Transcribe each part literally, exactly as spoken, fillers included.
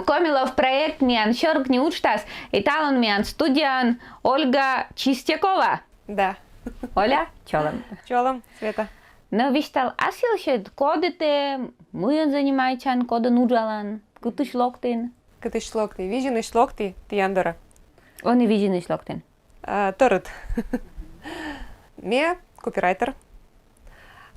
Комилов проект миян «Сёркни» уджтас, и талун миян студияын Ольга Чистякова. Да. Оля, чолӧм. Чолӧм, Света. Но висьтал асьсӧ, коді тэ, мыйӧн занимайтчан, кодӧн уджалан, кытысь локтін? Кытысь локті? Визинысь локті, тіян дорӧ. Ӧні Визинысь локтін. А, тӧрыт. Ме копирайтер.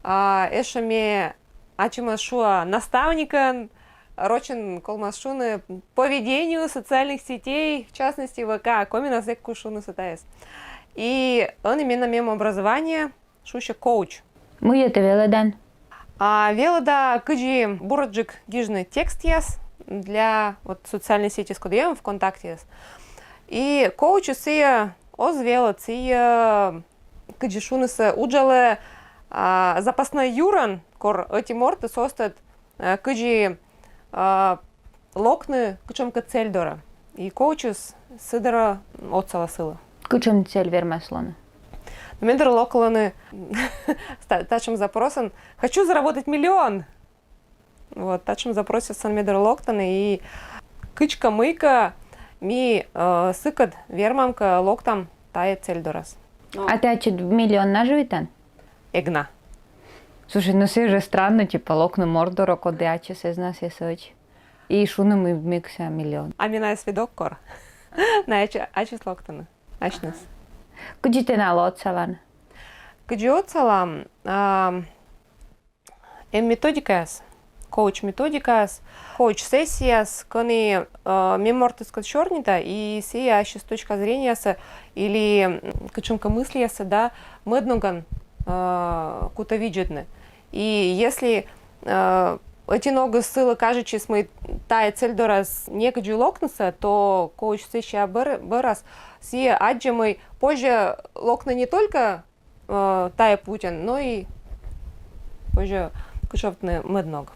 А, эшшӧ ме ачымӧс шуа наставникӧн, рочӧн колмас шуны, по ведению социальных сетей, в частности, ВК, комиӧн ас эг куж шуны сӧ тайӧс. И ӧні менам эм образование, шусьӧ коуч. Мыйӧ тэ велӧдан? А велӧда, кыдзи бурджык гижны текстъяс для вот социальной сетьяс, кодъяс эм, ВКонтактеяс. И коучыс сійӧ оз велӧд, сійӧ, кыдзи шуны сӧ, уджалӧ, а, запасной юрӧн, кор ӧти мортыс оз тӧд, а, кыдзи, а, локны кутшӧмкӧ цель дорӧ. И коучыс сы дорӧ отсалӧ сылы. Кутшӧм цель вермас лоны? Но ме дорӧ локтӧны та-, татшӧм запросӧн: «Хочу заработать миллион». Вот, татшӧм запросъясӧн ме дорӧ локтӧны, и кыдзкӧ-мыйкӧ ми, э, сыкӧд вермам кӧ, локтам тайӧ цель дорас. А тэ ачыд миллион нажӧвитан? Эг на. Слушай, ну сійӧ жӧ странно, типа, локны морт дорӧ, коді ачыс эз на сійӧс ӧтчыд. И шуны, мый, мыйкӧ сійӧ миллион. А ме найӧс ведь ог кор. Найӧ ачыс локтӧны. Асьныс. Кыдзи тэ налы отсалан? Кыдзи отсалам? А, эм методикаяс, коуч методикаяс, коуч сессияяс, кӧні, э, ме мортыскӧд сёрнита, и сійӧ ассьыс точка зрениясӧ или, м, кутшӧмкӧ мысльяссӧ, да, мӧд ногӧн, э, кутӧ видзӧдны. И если, э, ӧти ногыс сылы кажитчис, мый тайӧ цель дорас некыдзи локнысӧ, то коуч сессия бӧр-, бӧрас сійӧ аддзӧ, мый позьӧ локны не только, э, тайӧ путьӧн, но и позьӧ кытшовтны мӧд ног.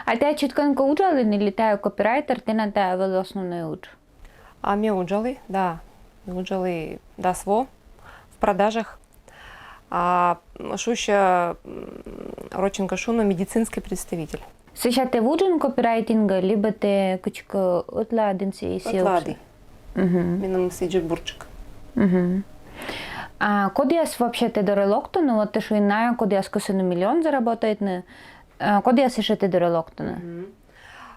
А тэ ачыд кӧнкӧ уджалін или тайӧ копирайтер, тэнад тайӧ вӧлі основной удж? А ме уджалі, да. Ме уджалі дас во в продажах. А, шусьӧ, м, рочӧн кӧ шуны, медицинский представитель. Сэсся тэ вуджин копирайтингӧ, либӧ тэ кыдзкӧ ӧтлаӧдін сійӧс? Ӧтлаӧді. Мгм. Менам сідзи бурджык. Мгм. А кодъяс вообще тэ дорӧ локтӧны, вот тэ шуин, найӧ, кодъяс кӧсйӧны миллион заработайтны, а кодъяс эшшӧ тэ дорӧ локтӧны? Мгм.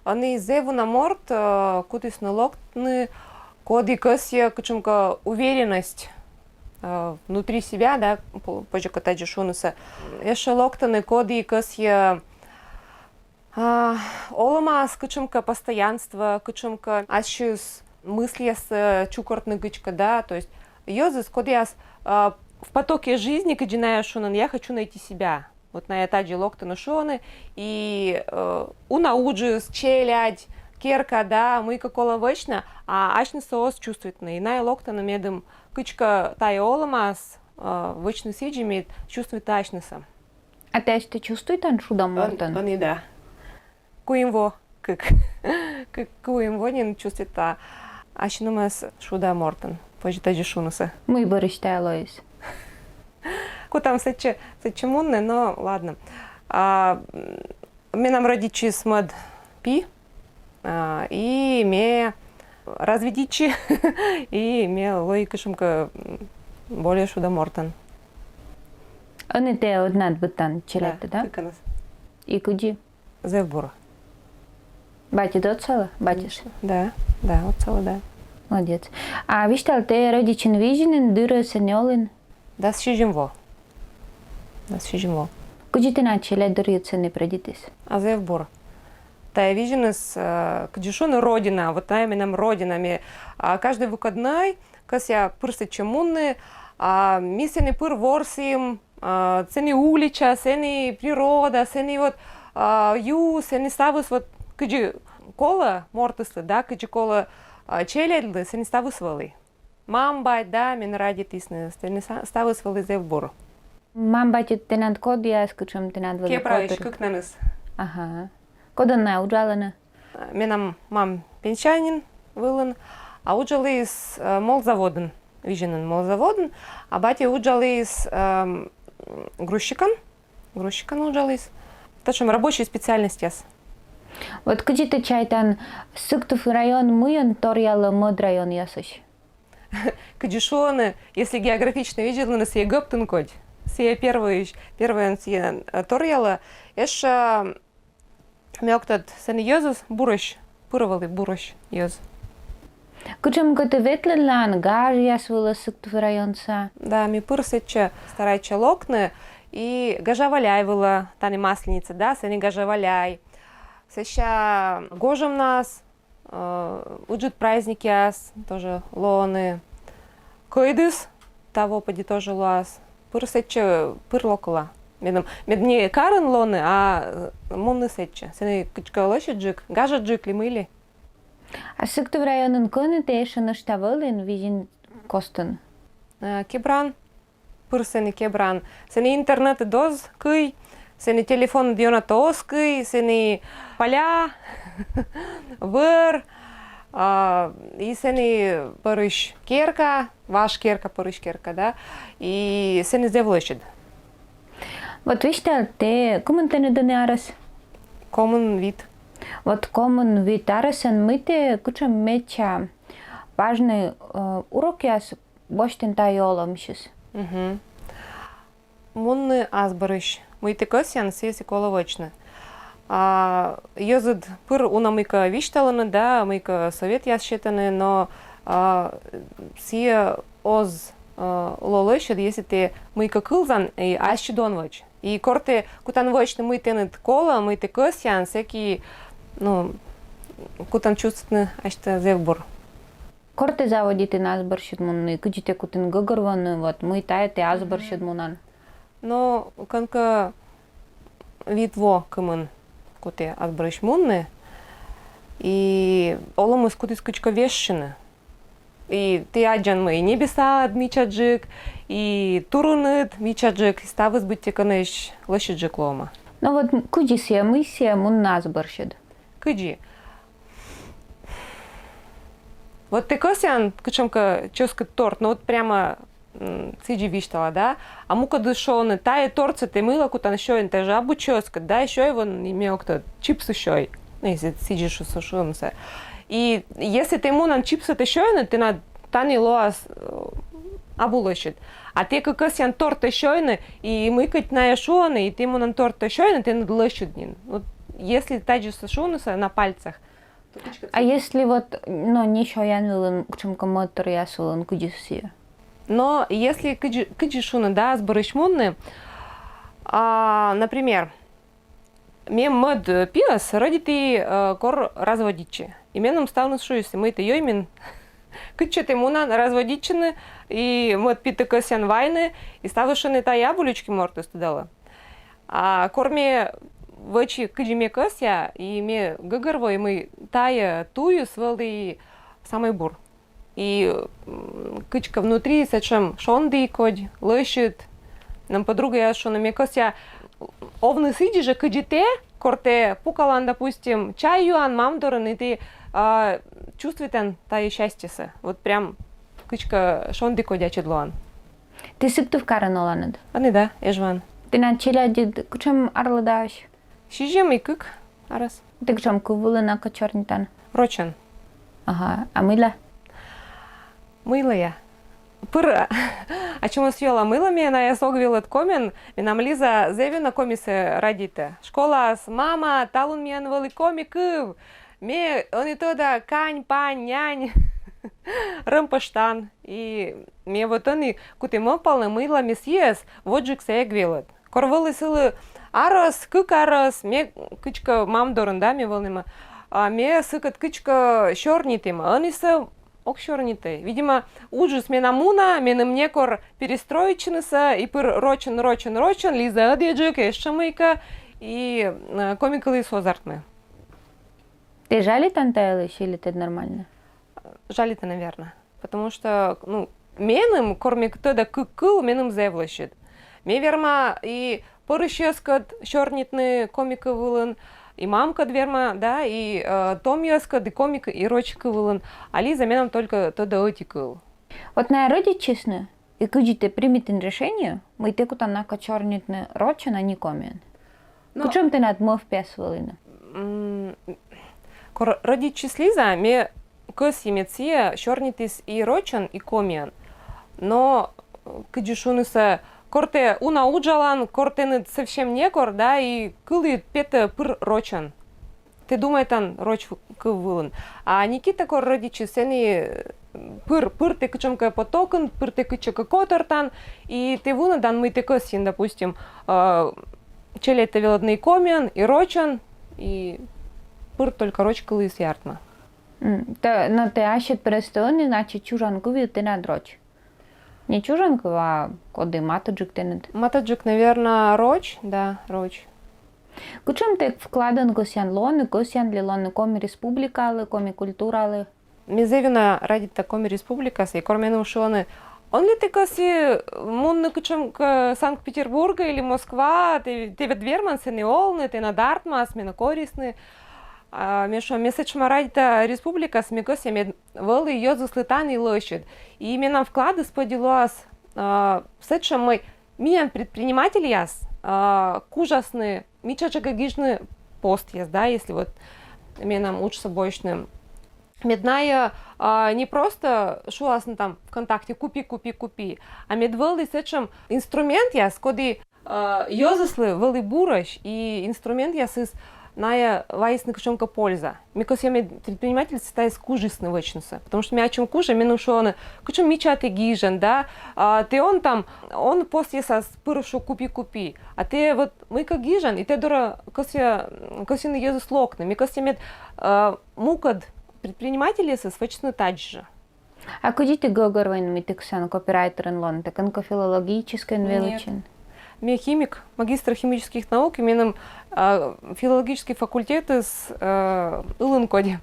Ӧні зэв уна морт, э, кутісны локтны, коді кӧсйӧ кутшӧмкӧ уверенность, э, внутри себя, да, по-, позьӧ кӧ тадзи шунысӧ. Эшшӧ локтӧны, коді кӧсйӧ, а, олӧмас кутшӧмкӧ постоянство, кутшӧмкӧ ассьыс мысльяссӧ чукӧртны кыдзкӧ, да, то есть йӧзыс, кодъяс, а, в потоке жизни, кыдзи найӧ шуӧны, я хочу найти себя. Вот найӧ тадзи локтӧны, шуӧны, и, э, уна уджыс, челядь, керка, да, мыйкӧ колӧ вӧчны, а асьнысӧ оз чувствуйтны. И найӧ локтӧны, медым кыдзкӧ тайӧ олӧмас, э, вӧчны сідзи, мед чувствуйтны асьнысӧ. А тэ асьтӧ чувствуйтан шуда мортӧн? Ӧн-, ӧні да. Куим во, кык. Кык, куим во нин чувствуйта асьнымӧс шуда мортӧн. Позьӧ тадзи шунысӧ. Мый бӧрысь тайӧ лоис? Кутам сэтчӧ, сэтчӧ мунны, но ладно. А, м, менам рӧдитчис мӧд пи, а, и ме разведитчи, и ме лои кутшӧмкӧ, м, более шуда мортӧн. Ӧні тэ ӧтнад быдтан челядьтӧ, да? Да, кыкӧннас. И кыдзи? Зэв бура. Батьыд отсалӧ, батьыс? Да, да, отсалӧ, да. Молодец. А висьтал, тэ рӧдитчин Визинын, дыр-ӧ сэні олін? Дас сизим во. Дас сизим во. Кыдзи тэнад челядьдырйыд сэні прӧйдитіс? А зэв бура. Тайӧ Визиныс, э, кыдзи шуны, родина. Вот тайӧ менам родина. Ме, а, каждый выходной кӧсъя пыр сэтчӧ мунны, а, ми сэні пыр ворсім, а, сэні улича, сэні природа, сэні вот, а, ю, сэні ставыс вот кыдзи колӧ мортыслы, да, кыдзи колӧ, а, челядьлы, сэні ставыс вӧлі. Мам-бать, да, мен радейтісны, сэні ста-, ставыс вӧлі зэв бура. Мам-батьыд тэнад кодъяс, кутшӧм тэнад вӧлі? Кепраысь, котыр. Кыкнаныс. Ага. Кодӧн найӧ уджалӧны? Менам мам пенсияын вылын, а уджаліс, э, молзаводын, Визинын молзаводын, а батьӧ уджаліс, эм, грузчикӧн, грузчикӧн уджаліс. Татшӧм рабочӧй специальностьяс. Вот кыдзи тэ чайтан, Сыктыв район мыйӧн торъялӧ мӧд районъясысь? Кыдзи шуӧны, если географично видзӧдлыны, сійӧ гӧптын кодь. Сійӧ первойысь, первойӧн сійӧ э, торъялӧ. Эшшӧ ме ог тӧд, сэні йӧзыс бурӧсь, пыр вӧлі бурӧсь йӧз. Кутшӧмкӧ тэ ветлывлан гажъяс вылӧ Сыктыв районса? Да, ми пыр сэтчӧ старайтчам локны. И Гажа Валяй вылӧ, тані Масленица, да, сэні Гажа Валяй. Сэсся гожӧмнас, э, ыджыд праздникъяс тоже лоӧны. Кӧйдыс таво пӧди тоже лоас. Пыр сэтчӧ, пыр локыла. Медым, мед не карын лоны, а э, мунны сэтчӧ. Сэні кыдзкӧ лӧсьыдджык, гажаджык ли мый ли. А Сыктыв районын кӧні тэ эшшӧ нӧшта вӧлін Визин костын? Э, Кебран, пыр сэні Кебран. Сэні интернетыд оз кый, сэні телефоныд ёна тӧ оз кый, сэні поля, вӧр, а, и сэні пӧрысь керка, важ керка, пӧрысь керка, да, и сэні зэв лӧсьыд. Вот висьтал, тэ кымын тэныд ӧні арӧс? Комын вит. Вот комын вит арӧсӧн мый тэ, кутшӧм медся важнӧй э, урокъяс босьтін тайӧ олӧмысь? Мгм. Мунны ас бӧрысь. Мый тэ кӧсъян, сійӧс и колӧ вӧчны. А, йӧзыд пыр уна мыйкӧ висьталӧны, да, мыйкӧ советъяс сетӧны, но а, сійӧ оз а, ло лӧсьыд, если тэ мыйкӧ кылзан и асьыд он вӧч. И кор тэ кутан вӧчны, мый тэныд колӧ, мый тэ кӧсъян, сэки, ну, кутан чувствуйтны асьтӧ зэв бур. Кор тэ заводитін ас бӧрсьыд мунны, кыдзи тэ кутін гӧгӧрвоны, вот, мый тайӧ тэ ас бӧрсьыд мунан? Но кӧнкӧ вит во кымын куті ас бӧрысь мунны, и олӧмыс кутіс кыдзкӧ вежсьыны. И тэ аддзан, мый небесаыд мичаджык, и турыныд мичаджык, и ставыс быттьӧкӧ нӧшта лӧсьыдджык лоӧма. Но вот м- кыдзи сійӧ, мый сійӧ мунны ас бӧрсьыд? Кыдзи? Вот тэ кӧсъян кутшӧмкӧ чӧскыд торт, но вот прямо м, сідзи висьтала, да? А мукӧдыс шуӧны, тайӧ тортсӧ тэ мыйла кутан сёйны, тайӧ жӧ абу чӧскыд, да, сёй вон, и ме ог тӧд, чипсы сёй. Ну, если сідзи шу-, шу-, шуӧмсӧ. И если тэ мунан чипсытӧ сёйны, тэнад тані лоас э, абу лӧсьыд. А тэ кӧ кӧсъян тортӧ сёйны, и мыйкӧ найӧ шуӧны, и тэ мунан тортӧ сёйны, тэныд лӧсьыд нин. Вот если тадзи шуны сійӧ на пальцах, А если вот, ну, не сёян вылын кутшӧмкӧ мӧд торъяс вылын, кыдзи сійӧ? Но если кыдзи, кыдзи шуны, да, ас бӧрысь мунны, а, например, ме мӧд э, пиӧс рӧдиті э, кор разводитчи. И меным ставныс шуисны, мый тэ, йӧймин, кытчӧ тэ мунан разводитчыны, и мӧд питӧ кӧсъян вайны, и ставыс шуӧны, тайӧ абу лючки мортыс, тыдалӧ. А кор ме вӧчи, кыдзи ме кӧсъя, и ме гӧгӧрвои, мый тайӧ туйыс вӧлі самӧй бур. И м, кыдзкӧ внутри сэтшӧм шонді кодь, лӧсьыд. Мем подругаяс шуӧны, ме кӧсъя овны сідзи жӧ, кыдзи тэ, кор тэ пукалан, допустим, чай юан мам дорын, и тэ а, чувствуйтан тайӧ счастьесӧ. Вот прям кыдзкӧ шонді кодь ачыд лоан. Тэ Сыктывкарын оланныд? Ӧні да, Эжваын. Тэнад челядьыд кутшӧм арлыдаӧсь? Сизим и кык арӧс. Тэ кутшӧм кыв вылын накӧд сёрнитан? Рочӧн. Ага, а мыйла? Мыйла я? Пыр ачымӧс йӧла, мыйла ме найӧс ог велӧд комиӧн, менам Лиза зэв ёна комисӧ радейтӧ. Школаас: мама, талун миян вӧлі коми кыв. Ме ӧні тӧда кань, пань, нянь, рӧмпӧштан. И ме вот ӧні куті мӧвпалны, мыйла ме сійӧс водзджыксӧ эг велӧд. Кор вӧлі сылы арӧс, кык арӧс, ме кыдзкӧ мам дорын, да, ме вӧлі нима, а ме сыкӧд кыдзкӧ сёрнитім, ӧнісӧ ог сёрнитӧй. Видимо, уджыс менам уна, меным некор перестроитчынысӧ, и пыр рочӧн, рочӧн, рочӧн, Лиза ӧдйӧджык, эшшӧ мыйкӧ, и э, коми кылыс оз артмы. Тэ жалитан та йылысь или тэд нормальнӧ? Жалита, наверно. Потому что, ну, меным, кор ме тӧда кык кыл, меным зэв лӧсьыд. Ме верма и пӧрысьяскӧд сёрнитны коми кыв вылын, и мамкӧд верма, да, и э, томъяскӧд, и коми кыв, и роч кыв вылын. А Лиза менам только тӧда ӧти кыл. Вот найӧ рӧдитчисны, и кыдзи тэ примитін решение, мый тэ кутан накӧд сёрнитны рочӧн, а не комиӧн? Но кутшӧм тэнад мӧвпъяс вӧліны? М, Кор рӧдитчис Лиза, ме кӧсйи, мед сійӧ сёрнитіс и рочӧн, и комиӧн. Но, э, кыдзи шуны сійӧ, кор тэ уна уджалан, кор тэныд совсем некор, да, и кылыд петӧ пыр рочӧн. Тэ думайтан роч кыв вылын. А Никита кор рӧдитчис, сэні, э, пыр, пыр тэ кытшӧмкӧ потокын, пыр тэ кытчӧкӧ котӧртан, и тэ вунӧдан, мый тэ кӧсйин, допустим, э, челядьтӧ велӧдны и комиӧн, и рочӧн, и пыр только роч кылыс и артмӧ. М, тэ, но тэ ассьыд пырӧстӧ ӧні, значит, чужан кывйыд тэнад роч. Не чужан кыв, а коді матӧджык тэныд. Матӧджык, наверно, роч, да, роч. Кутшӧм тэ вкладӧн кӧсъян лоны, кӧсъян ли лоны Коми Республикалы, коми культуралы? Ме зэв ёна радейта Коми Республикасӧ, и кор меным шуӧны: «Он ли тэ кӧсйы мунны кутшӧмкӧ Санкт-Петербургӧ или Москваӧ, тэ, тэ ведь верман сэні олны, тэнад артмас, менӧ корисны». А ме шуа, ме сэтшӧма радейта республикасӧ, ме кӧсъя, мед вӧлі йӧзыслы тані лӧсьыд. И менам вкладыс пӧди лоас, а, сэтшӧм, мый миян предпринимательяс, а, кужасны мичаджык гижны постъяс, да, если вот менам уджсӧ босьтны. Мед найӧ, а, не просто шуасны там ВКонтакте: «Купи, купи, купи», а мед вӧлі сэтшӧм инструментъяс, коді, а, йӧзыслы вӧлі бурӧсь, и инструментъясыс найӧ вайисны кутшӧмкӧ польза. Ме кӧсъя, мед предпринимательяс тайӧс кужисны вӧчнысӧ. Потому что ме ачым кужа, меным шуӧны: «Кутшӧм мича тэ гижан, да? А тэ он там, он постъясас пыр шу: купи, купи. А тэ вот мыйкӧ гижан, и тэ дорӧ кӧсъя, кӧсйӧны йӧзыс локны». Ме кӧсъя, мед, э, мукӧд предпринимательясыс вӧчисны тадзи жӧ. А кыдзи тэ гӧгӧрвоин, мый тэ кӧсъян копирайтерӧн лоны, тэ кӧнкӧ филологическӧйын велӧдчин? Ме химик, магистр химических наук, и меным, а, филологический факультетыс, э, ылын коді.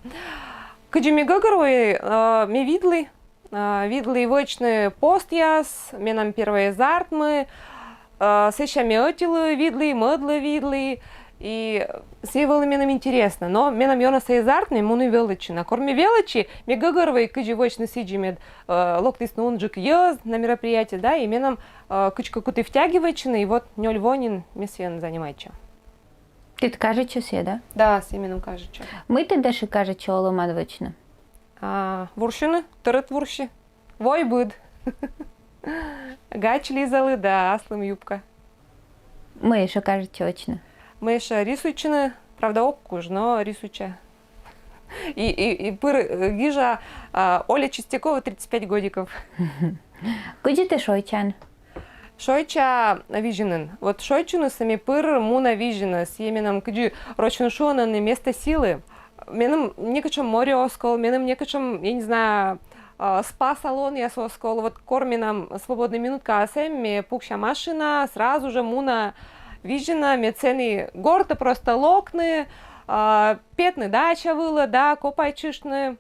Кыдзи ме гӧгӧрвои, э, ме видлі, а, видлі вӧчны постъяс, менам первойӧ эз артмы, а, сэсся ме ӧтилы видлі, мӧдлы видлі, и сійӧ вӧлі меным интереснӧ. Но менам ёна сійӧ эз артмы, ме муні велӧдчыны. А кор ме велӧдчи, ме гӧгӧрвои, кыдзи вӧчны сідзи, мед, а, локтісны унджык йӧз на мероприятие, да, и менам, а, кыдзкӧ кутіс втягивайтчыны, и вот нёль во нин ме сійӧн занимайтча. Тэд кажитчӧ сійӧ, да? Да, сійӧ меным кажитчӧ. Мый тэд ещӧ кажитчӧ олӧмад вӧчны? А, вурсьыны, тӧрыт вурси. Войбыд. Гач Лизалы да аслым юбка. Мый ещӧ кажитчӧ вӧчны? Мый ещӧ? Рисуйтчыны, правда, ог куж, но рисуйтча. И, и, и пыр, э, гижа, а, Оля Чистякова, тридцать пять годиков. Кыдзи тэ шойччан? Шойчча Визинын. Вот шойччынысӧ ме пыр муна Визинӧ. Сійӧ менам, кыдзи рочӧн шуӧны, место силы. Меным некутшӧм море оз кол, меным некутшӧм, я не знаю, а, спа-салонъяс оз кол. Вот кор менам свободнӧй минуткаыс эм, ме пукся машинаа, сразу жӧ муна Визинӧ, мед сэні гортӧ просто локны, а, петны дача вылӧ, да, копайтчыштны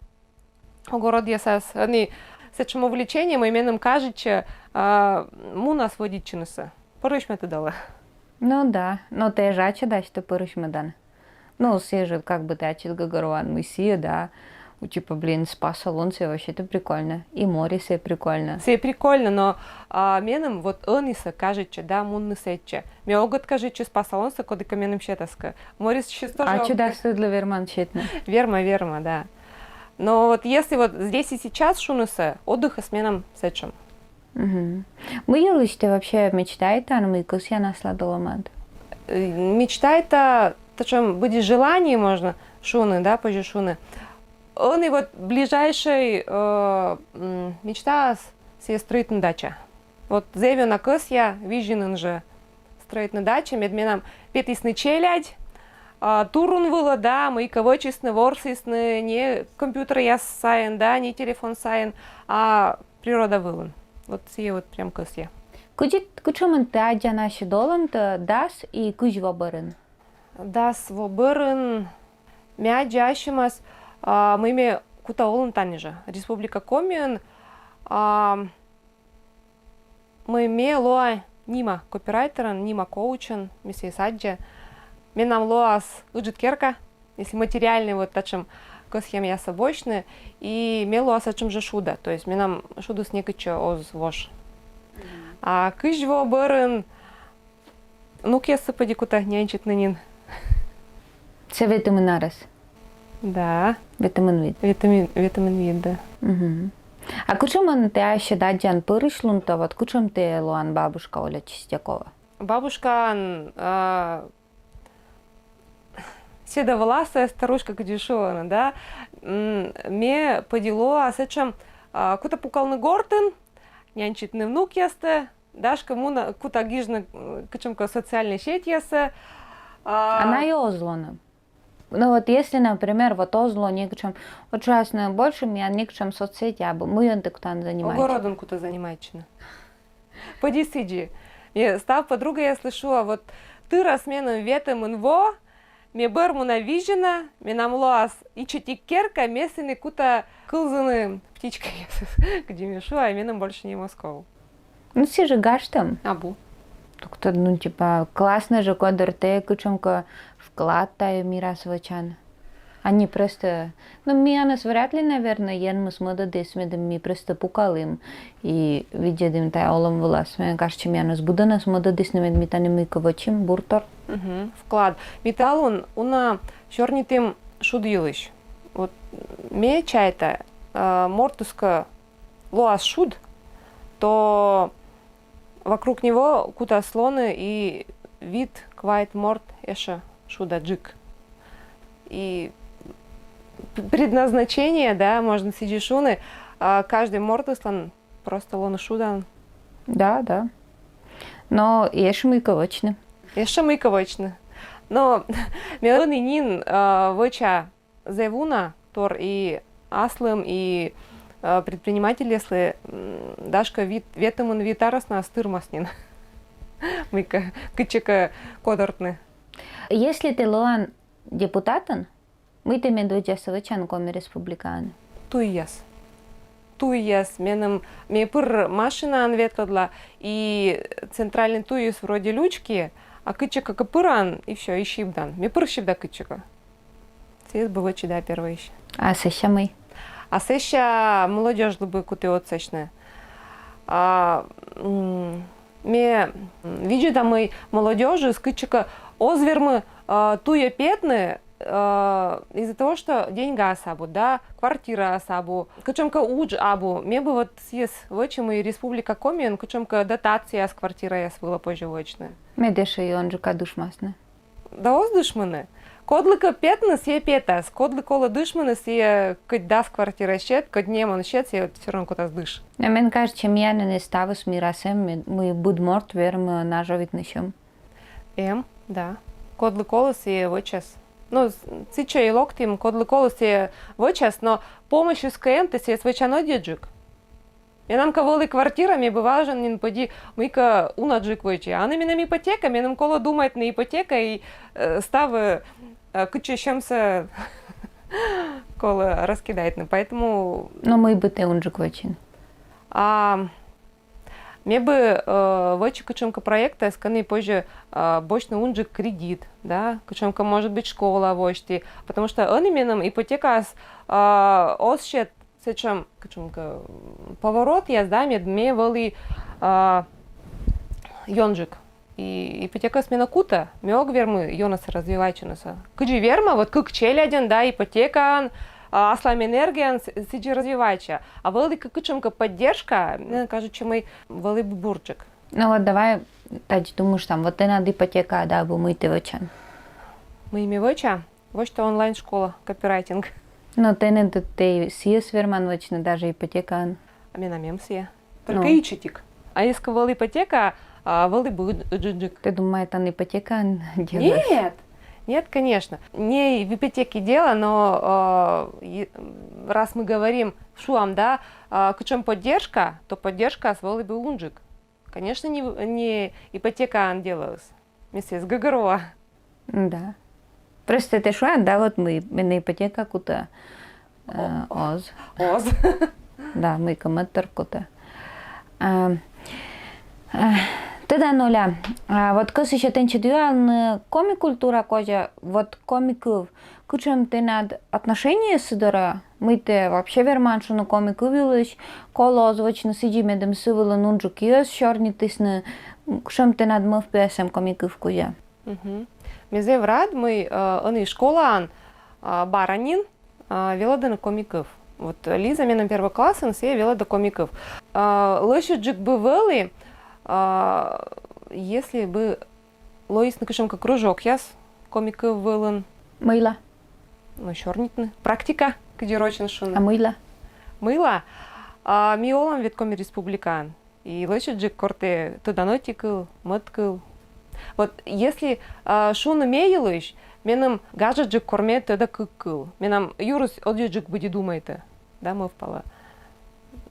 огородъясас. Ӧні сэтшӧм увлечение, мый меным кажитчӧ, а, мунас вӧдитчынысӧ. Пӧрысьмӧ тыдалӧ. Ну да, но тэ жӧ ачыд асьтӧ пӧрысьмӧдан. Ну, сійӧ жӧ, как бы, тэ ачыд гӧгӧрвоан, мый сійӧ, да. У, типа, блин, спа-салон, сійӧ вообще-то прикольно. И море, сійӧ прикольно. Сійӧ прикольно, но, а, меным вот ӧнісӧ кажитчӧ, да, мунны сэтчӧ. Ме ог ӧткажитчы спа-салонсӧ, кодкӧ меным сетас кӧ. Моресыс тоже ог. Ачыд асьтӧдлы верман сетны? Верма, верма, да. Но вот если вот здесь и сейчас шунысӧ, отдыхыс менам сэтшӧм. Мгм. Мый йылысь тэ вообще мечтайтан, мый кӧсъян аслад олӧмад? Э, мечтайта, татшӧм быттьӧ желание можно шуны, да, позьӧ шуны. Ӧні вот ближайшӧй, э, м, мечтаыс — сійӧ стрӧитны дача. Вот зэв ёна кӧсъя Визинын жӧ стрӧитны дача, мед менам петісны челядь, а, турун вылӧ, да, мыйкӧ вӧчисны, ворсісны, не компьютеръяс сайын, да, не телефон сайын, а природа вылын. Вот сійӧ вот прям кӧсъя. Кыдзи, кутшӧмӧн тэ аддзан ассьыд олӧмтӧ дас и кызь во бӧрын? Дас во бӧрын ме аддза ассьымӧс, а, мый ме кута олны тані жӧ, Республика Комиын, а, мый ме лоа нима копирайтерӧн, нима коучӧн, ме сійӧс аддза. Менам лоас ыджыд керка, если материальнӧй вот татшӧм кӧсйӧмъяссӧ босьтны, и ме лоа сэтшӧм жӧ шуда, то есть менам шудыс некытчӧ оз вош. А кызь во бӧрын внукъяссӧ пӧди кута няньчитны нин. Сійӧ ветымын арӧс? Да. Ветымын вит. Ветымын, ветымын вит, да. Мгм. А кутшӧмӧн тэ ассьыд аддзан пӧрысьлунтӧ, вот кутшӧм тэ лоан бабушка Оля Чистякова? Бабушкаӧн, а, седовласая старушка, кыдзи шуӧны, да. М, ме пӧди лоа сэтшӧм, а, кута пукалны гортын, няньчитны внукъястӧ, дашкӧ муна, кута гижны, м, кутшӧмкӧ социальнӧй сетьясӧ. А, А найӧ оз лоны. Ну вот если, например, вот оз ло некутшӧм, вот шуасны, больше миян некутшӧм соцсеть абу, мыйӧн тэ кутан занимайтчыны? Огородӧн кута занимайтчыны. Пӧди сідзи. Ме став подругаяслы шуа, вот тырас меным ветымын во, ме бӧр муна Визинӧ, менам лоас ичӧтик керка, ме сэні кута кылзыны птичкаясӧс, кыдзи ме шуа, а меным больше нин оз ков. Ну, сійӧ жӧ гажтӧм. Абу. Только, ну, типа, классно жӧ, кодыр тэ кутшӧмкӧ вклад тайӧ мирас вӧчан. А не просто, ну, миянӧс вряд ли, наверное, Енмыс мӧдӧдіс, медым ми просто пукалім и видзӧдім тайӧ олӧм вылас. Мен кажется, миянӧс быдӧнӧс мӧдӧдісны, мед ми тані мыйкӧ вӧчим, буртор. Мгм. Вклад. Ми талун уна сёрнитім шуд йылысь. Вот ме чайта, э, мортыс кӧ лоас шуд, то вокруг него кутас лоны и вит-квайт морт ещӧ шудаджык. И п-, предназначение, да, можно сідзи шуны, а, каждый мортыслӧн просто лоны шудаӧн. Да, да. Но ещӧ мыйкӧ вӧчны. Ещӧ мыйкӧ вӧчны. Но ме ӧні нин, а, вӧча зэв уна тор и аслым, и, а, предпринимательяслы, м, дашкӧ вит, ветымын вит арӧснас тырмас нин мыйкӧ кытчӧкӧ кодортны. Если тэ лоан депутатӧн, мый тэ медводдзасӧ вӧчан Коми Республикаын? Туйяс. Туйяс. Меным, ме пыр машинаӧн ветлӧдла, и центральнӧй туйыс вроде лючки, а кытчӧкӧ кӧ пыран, и всё, и сибдан. Ме пыр сибда кытчӧкӧ. Сійӧс бы вӧчи да первойысь. А сэсся мый? А сэсся молодёжлы бы куті отсасьны. А, м, ме, м, видзӧда, мый молодёжыс кытчӧкӧ оз вермы, а, туйӧ петны, а, из-за того, что деньгаас абу, да, квартираыс абу, кутшӧмкӧ удж абу. Ме бы вот сійӧс вӧчи, мый Республика Комиын кутшӧмкӧ дотацияс квартираяс вылӧ позьӧ вӧчны. Мед ещӧ ёнджыка дышмасны. Да оз дышмыны. Кодлыкӧ петны, сійӧ петас. Кодлы колӧ дышмыны, сійӧ кӧть дас квартира сет, кӧть нэмӧн сет, сійӧ всё равно кутас дыш. Но мен кажется, миянын ставыс мирас эм, мый быд морт вермӧ нажӧвитны сьӧм. Эм, да. Кодлы колӧ, сійӧ вӧчас. Ну, с-, сэтчӧ и локтім, кодлы колӧ, сійӧ вӧчас, но помощьыс кӧ эм, тэ сійӧс вӧчан ӧдйӧджык. Менам кӧ вӧлі квартира, ме бы важӧн нин пӧди мыйкӧ унаджык вӧчи. А ӧні менам ипотека, менам колӧ думайтны ипотека и, э, ставӧ, э, кытчӧ сьӧмсӧ колӧ раскидайтны. Поэтому... Но мый бы тэ унджык вӧчин? А, ме бы, э, вӧчи кутшӧмкӧ проектъяс, кӧні позьӧ, э, босьтны унджык кредит, да, кутшӧмкӧ, может быть, школа восьті. Потому что ӧні менам ипотекаыс, э, оз сет сэтшӧм, кутшӧмкӧ, м, поворотъяс, да, мед ме вӧлі, а, ёнджык. И ипотекаыс менӧ кутӧ, ме ог вермы ёнасӧ развивайтчынысӧ. Кыдзи верма, вот кык челядьӧн, да, ипотекаӧн, а, аслам энергияӧн с-, сідзи развивайтча. А вӧлі кӧ кутшӧмкӧ поддержка, мне кажется, мый вӧлі бы бурджык. Ну вот давай тадзи думыштам, вот тэнад ипотека да абу, мый тэ вӧчан? Мый ме вӧча? Восьта онлайн-школа, копирайтинг. Но тэнад тэ сійӧс верман вӧчны даже ипотекаӧн. А менам эм сійӧ. Только ичӧтик. А если бы вӧлі ипотека, а, вӧлі бы ыджыдджык. Тэ думайтан, ипотекаӧн дело? Нет, нет, конечно. Не в ипотеке дело, но, а, и, раз мы говорим, шуам, да, а, кутшӧм поддержка, то поддержкаыс вӧлі бы унджык. Конечно, не, не ипотекаӧн делоыс. Ме сійӧс гӧгӧрвоа. Да. Просто тэ шуан, да, вот мый, менӧ ипотека кутӧ, э, оз. Оз. Да, мыйкӧ мӧдтор кутӧ. А, а, тӧдан, Оля, а, вот кӧсъя тэнсьыд юалны коми культура кузя, вот коми кыв, кутшӧм тэнад отношение сы дорӧ, мый тэ вообще верман шуны коми кыв йылысь, колӧ оз вӧчны сідзи, медым сы вылын унджык йӧз сёрнитісны, кутшӧм тэнад мӧвпъяс эм коми кыв кузя? Мгм. Ме зэв рад, мый, э, ӧні школаын, а, бара нин, а, велӧдӧны коми кыв. Вот Лиза менам первый классын, сійӧ велӧдӧ коми кыв. А, лӧсьыдджык бы вӧлі, а, если бы лоисны кутшӧмкӧ кружокъяс коми кыв вылын. Мыйла? Ну, сёрнитны. Практика, кыдзи рочӧн шуны. А мыйла? Мыйла? А, ми олам ведь Коми Республикаын. И лӧсьыдджык кор тэ тӧдан ӧти кыл, мӧд кыл. Вот если, а, шуны ме йылысь, меным гажаджык, кор ме тӧда кык кыл. Менам юрыс ӧдйӧджык быттьӧ думайтӧ. Да, мӧвпалӧ.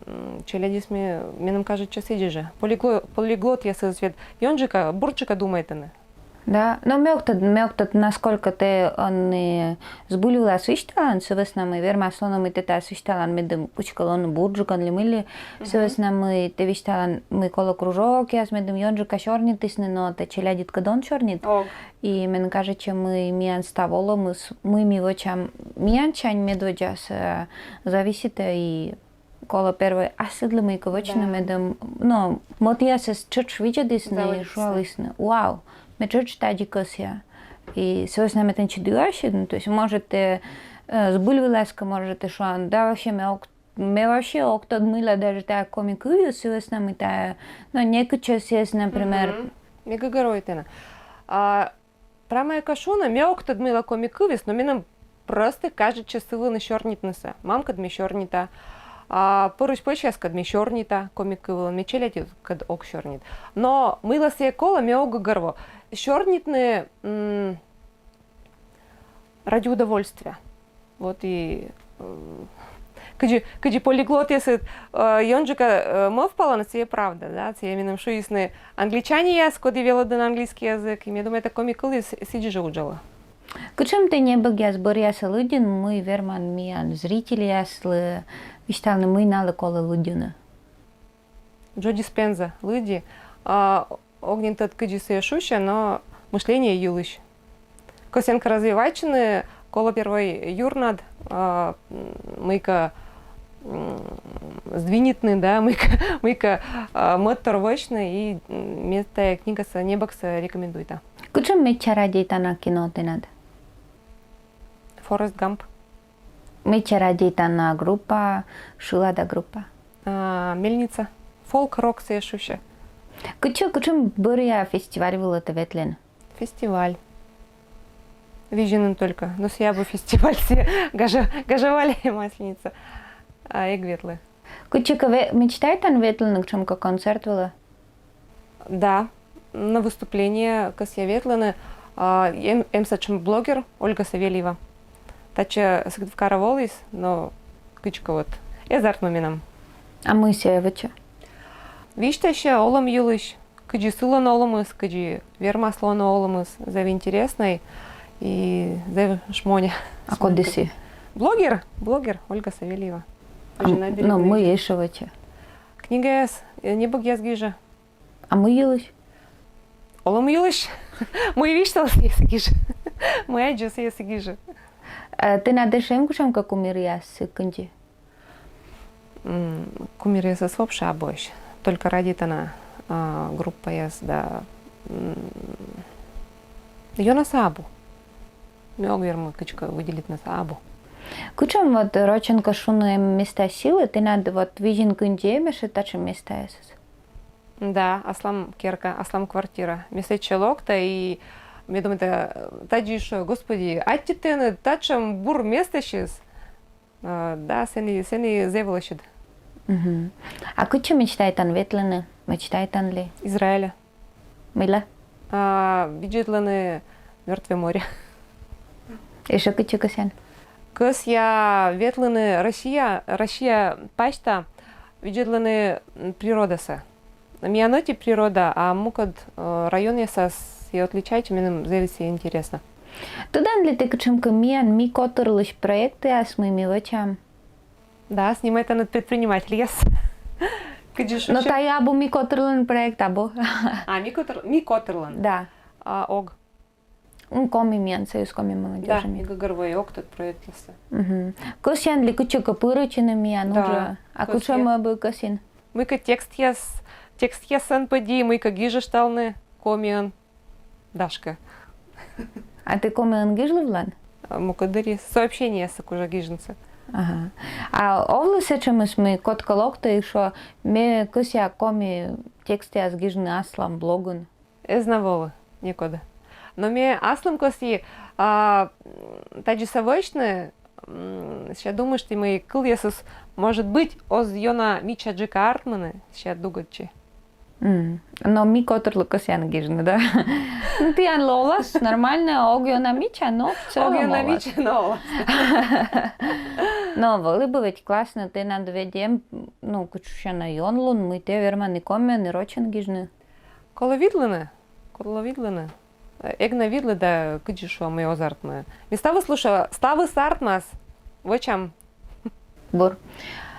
М, челядьыс ме, меным кажитчӧ, сідзи жӧ. Полигло-, полиглотъясыс ведь ёнджыка, бурджыка думайтӧны. Да, но ме ог тӧд, ме ог тӧд, насколько тэ ӧні збыль вылас висьталан, сы вӧсна мый вермас лоны, мый тэ тайӧс висьталан, медым кутшӧмкӧ лоны бурджык он ли мый ли, сы вӧсна мый тэ висьталан, мый колӧ кружокъяс, медым ёнджыка сёрнитісны, но тэ челядьыдкӧд он сёрнит. Ог. И мен кажитчӧ, мый миян став олӧмыс, мый ми вӧчам миянсянь медводдзасӧ, э, зависитӧ и колӧ первой аслыд мыйкӧ вӧчны, да, медым, но мӧдъясыс тшӧтш видзӧдісны и шуалісны: «Вау, ме тшӧтш тадзи кӧсъя». И сы вӧсна ме тэнсьыд юасьӧ, ну, то есть, может, э, э, збыль вылас кӧ, может, тэ шуан: «Да вообще ме ог, ме вообще ог тӧд, мыйла даже тайӧ коми кывйыс, сы вӧсна мый тайӧ, ну, некытчӧ сійӧс, например». Мгм. Ме гӧгӧрвои тэнӧ. А, прямӧя кӧ шуны, ме ог тӧд, мыйла коми кывйыс, но меным просто кажитчӧ сы вылын сёрнитнысӧ. Мамкӧд ме сёрнита, а, пӧрысь пӧсьяскӧд ме сёрнита коми кыв вылын, ме челядькӧд ог сёрнит. Но мыйла сійӧ колӧ, ме ог гӧгӧрво. Сёрнитны, м, ради удовольствия. Вот и, м, кыдзи, кыдзи полиглотъясыд, э, ёнджыка, э, мӧвпалӧны, сійӧ правда, да, сійӧ меным шуисны англичанеяс, коді велӧдӧны английский язык, и ме думайта, коми кыв и с-, сідзи жӧ уджалӧ. Кутшӧм ті небӧгъяс бӧръясӧ лыддин, мый верман миян зрительяслы висьталны, мый налы колӧ лыддьыны? Джо Диспенза лыдди. А, ог нин тӧд, кыдзи сійӧ шусьӧ, но мышление йылысь. Кӧсъян кӧ развивайтчыны, колӧ первой юрнад, а, м, мыйкӧ, м, сдвинитны, да, мыйкӧ, мыйкӧ, а, мӧдтор вӧчны, и, м, ме тайӧ книгасӧ, небӧгсӧ рекомендуйта. Кутшӧм медся радейтана кино тэнад? Форрест Гамп. Медся радейтана группа, шылада группа? А, Мельница. Фолк-рок сійӧ шусьӧ. Кытчӧ, кутшӧм бӧръя фестиваль вылӧ тэ ветлін? Фестиваль. Визинын только. Но сійӧ абу фестиваль, сійӧ гажа-, гажа валльӧ Масленица. А, эг ветлы. Кытчӧкӧ ве-, мечтайтан ветлыны, кутшӧмкӧ концерт вылӧ? Да, на выступление кӧсъя ветлыны, а, эм, эм сэтшӧм блогер Ольга Савельева. Татчӧ Сыктывкарӧ воліс, но кыдзкӧ вот эз артмы менам. А мый сійӧ вӧчӧ? Висьтасьӧ олӧм йылысь, кыдзи сылӧн олӧмыс, кыдзи вермас лоны олӧмыс, зэв интереснӧй и зэв шмоня. А коді сійӧ? Блогер, блогер Ольга Савельева. А, ну, мый ещӧ вӧчӧ? Книгаяс, э, небӧгъяс гижӧ. А мый йылысь? Олӧм йылысь. Мый висьталӧ, сійӧс гижӧ. Мый аддзӧ, сійӧс гижӧ. Э, тэнад эм кутшӧмкӧ кумиръяс сы кындзи? М, кумиръясыс вообще абуӧсь. Только радейтана, а, группаяс да, м, ёнасӧ абу. Ме ог вермы кыдзкӧ выделитнысӧ, абу. Кутшӧм вот рочӧн кӧ шуны, эм места силы, тэнад вот Визин кындзи эм ещӧ татшӧм местаясыс? Да, аслам керка, аслам квартира. Ме сэтчӧ локта и ме думайта, тадзи шуа: «Господи, аттьӧ тэныд, татшӧм бур местасьыс». А, да, сэні, сэні зэв лӧсьыд. Мгм. А кытчӧ мечтайтан ветлыны, мечтайтан ли? Израильӧ. Мыйла? А, видзӧдлыны Мёртвое море. Ещӧ кытчӧ кӧсъян? Кӧсъя ветлыны Россия, Россия пасьта, видзӧдлыны, м, природасӧ. Миян ӧти природа, а мукӧд, э, районъясас и отличайтчӧ, меным зэв сійӧ интереснӧ. Тӧдан ли тэ кутшӧмкӧ миян «Ми котырлысь» проектъяс, мый ми вӧчам? Да, снимайтанныд предпринимательяс. Кыдзи шусьӧ? Но тайӧ абу «Ми котырлӧн» проект, абу. А, «Ми котыр-», «Ми котырлӧн». Да. А, ог. М, коми миян, Союз коми молодёжи. Да, ме гӧгӧрвои, ог тӧд проектъяссӧ. Мгм. Кӧсъян ли кытчӧкӧ пырӧдчыны миян уже? Да, кӧсъя. А кутшӧм бы кӧсйин? Мыйкӧ текстъяс, текстъясӧн пӧди, мыйкӧ гижышталны комиӧн. Дашкӧ. А тэ комиӧн гижлывлан? Мукӧд дырйи сообщениеяссӧ кужа гижнысӧ. Ага. А овлӧ сэтшӧмыс, мый кодкӧ локтӧ и шуӧ: ме кӧсъя коми текстъяс гижны аслам блогын? Эз на волы некод. Но ме аслым кӧсйи, а, тадзисӧ вӧчны, м, сэсся думышті, мый кылъясыс, может быть, оз ёна мичаджыка артмыны, сэсся дугӧдчи. Но ми котырлы кӧсъян гижны, да? Ну, тіянлы олас нормально, ог ёна мича, но в целом олас. Ог ёна мича, но олас. Но вӧлі бы ведь классно, тэнад ведь эм, ну, кутшӧмкӧ ёнлун, мый тэ верман и комиӧн, и рочӧн гижны. Колӧ видлыны, колӧ видлыны. Эг на видлы да кыдзи шуа, мый оз артмы. Ме ставыс слушала, ставыс артмас. Вӧчам. Бур.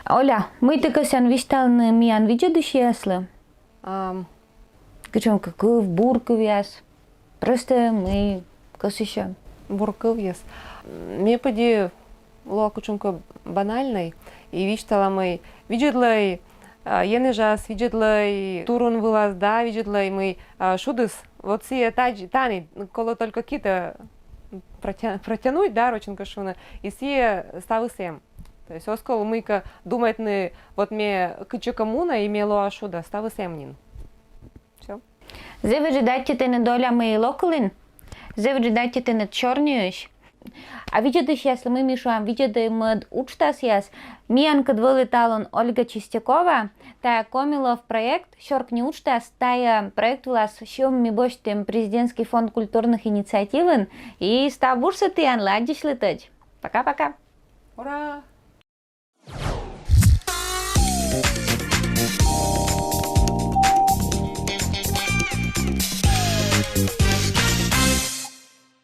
Оля, мый тэ кӧсъян висьталны миян видзӧдысьяслы? Ам, Кутшӧмкӧ кыв, бур кывъяс. Просто мый кӧсйысьӧ. Бур кывъяс. Ме пӧди лоа кутшӧмкӧ банальнӧй и висьтала, мый видзӧдлӧй, а, енэжас, видзӧдлӧй турун вылас да видзӧдлӧй, мый, а, шудыс. Вот сійӧ тадз-, тані, колӧ только китӧ протя-, протянуть, да, рочӧн кӧ шуны, и сійӧ ставыс эм. То есть оз кол мыйкӧ думайтны, вот ме кытчӧкӧ муна и ме лоа шуда, ставыс эм нин. Всё. Зэв ыджыд аттьӧ тэныд, Оля, мый локтін. Зэв ыджыд аттьӧ тэныд сёрниысь. А видзӧдысьяслы мый ми шуам: видзӧдӧй мӧд уджтасъяс. Миянкӧд вӧлі талун Ольга Чистякова, тайӧ «Коми лов» проект, «Сёркни» уджтас, тайӧ проект вылас сьӧм ми босьтім Президентский фонд культурных инициативын. И став бурсӧ тіянлы, аддзысьлытӧдз. Пока-пока. Ура!